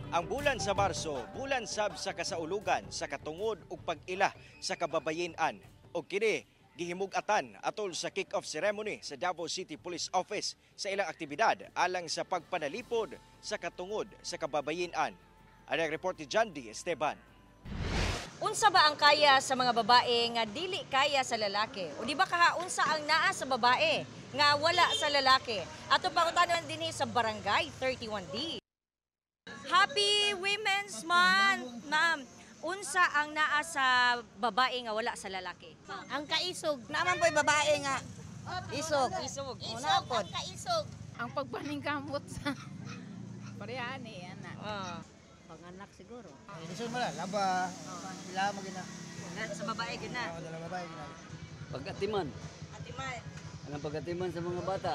Ang bulan sa Marso, bulan sab sa kasaulugan sa katungod ug pag-ila sa kababayen-an. Og kini gihimug-atan atol sa kick-off ceremony sa Davao City Police Office sa ilang aktibidad alang sa pagpanalipod sa katungod sa kababayen-an. Ang report ni John D. Esteban. Unsa ba ang kaya sa mga babae nga dili kaya sa lalaki? O di ba kaha unsa ang naa sa babae nga wala sa lalaki? Ato pangutanan dinhi sa Barangay 31D. Happy Women's Month, ma'am. Unsa ang naa sa babae nga wala sa lalaki? Ang kaisog. Naman po'y babae nga. Isog. Isog. Una Isog pod. ang kaisog. Ang pagpaningkamot sa parehan eh, ana. Panganak siguro. Lisod mo na, laba, ila mo gina. Sa babae gid na. Ako dala babae gina. Pagkatiman. Atiman. Ang pagkatiman sa mga bata.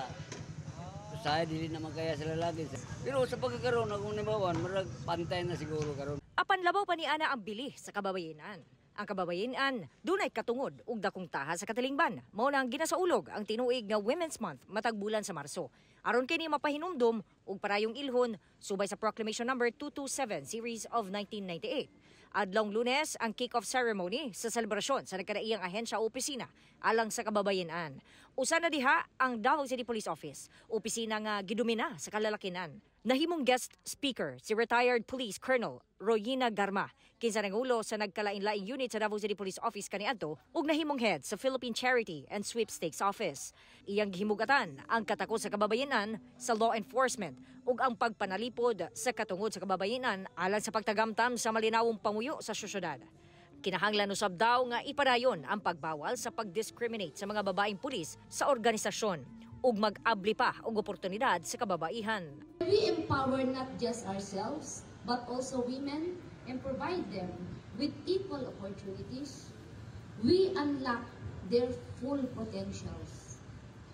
Usahay dili naman kaya sa lalaki. Pero sa pagkakaroon akong nibawan, murag pantay na siguro karon. Apan labaw pa ni ana ang bili sa kababayenan. Ang kababayenan dunay katungod ug dakong taha sa katilingban. Mao nang ginasaulog ang tinuig nga Women's Month matag bulan sa Marso. Aron kini mapahinumdom ug parayong ilhon subay sa Proclamation Number 227 Series of 1998. Adlong Lunes ang kick-off ceremony sa selebrasyon sa nagkadaiyang ahensya o opisina alang sa kababayenan. Usa na diha ang Davao City Police Office, opisina nga gidumina sa kalalakinan. Nahimong guest speaker si retired Police Colonel Royina Garma, kinsa nangulo sa nagkalain-laing unit sa Davao City Police Office kaniadto ug nahimong head sa Philippine Charity and Sweepstakes Office. Iyang gihimugatan ang katako sa kababayenan sa law enforcement ug ang pagpanalipod sa katungod sa kababayenan alang sa pagtagamtam sa malinawong pamuyo sa syudad. Kinahanglan usab daw nga ipadayon ang pagbawal sa pag-discriminate sa mga babaeng pulis sa organisasyon ug mag-abli pa og oportunidad sa kababaihan. We empower not just ourselves, but also women and provide them with equal opportunities. We unlock their full potentials,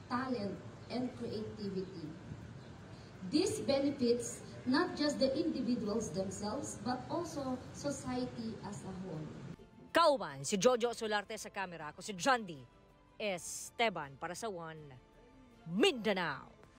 talent, and creativity. This benefits not just the individuals themselves, but also society as a whole. Kauban si Jojo Solarte sa kamera, ako si John D. Esteban para sa One Mindanao.